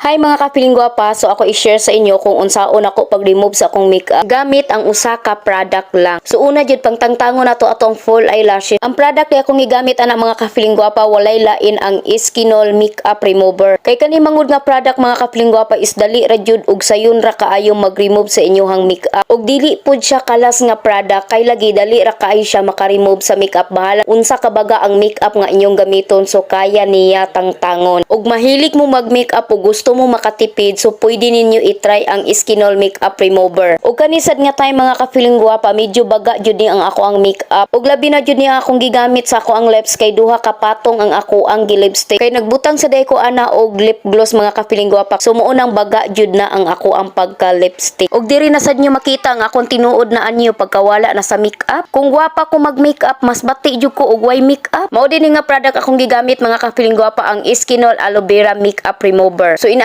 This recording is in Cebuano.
Hi, mga ka-feeling gwapa, so ako i-share sa inyo kung unsaon ako pag-remove sa akong makeup gamit ang usa ka product lang. So una jud, pangtangtangon nato atong full eyelashes. Ang product kay akong gigamit ana, mga ka-feeling gwapa, walay lain ang Eskinol Makeup Remover. Kay kani mangud nga product, mga ka-feeling gwapa, is dali ra jud ug sayon ra kaayo mag-remove sa inyong makeup. Ug dili pud siya kalas nga product kay lagi dali ra kaayo siya maka-remove sa makeup. Bahala unsa ka baga ang makeup nga inyong gamiton, so kaya niya tangtangon. Ug mahilig mo mag-makeup ug gusto mo makatipid, so pwede ninyo i-try ang Eskinol Makeup Remover. Ug kani sad nga time, mga ka-feeling gwapa, medyo baga jud ni ang ako ang makeup. Ug labi na jud ni ang akong gigamit sa ako ang lips kay duha ka patong ang ako ang gi-lipstick. Kay nagbutang sa day ko ana og lip gloss, mga ka-feeling gwapa. So mao nang baga jud na ang ako ang pagka lipstick. Ug diri na sad nyo makita ang akong tinuod na anyo pagkawala na sa makeup. Kung gwapa ko mag-makeup, mas bati jud ko og way makeup. Mao din nga product akong gigamit, mga ka-feeling gwapa, ang Eskinol Aloe Vera Makeup Remover. So ina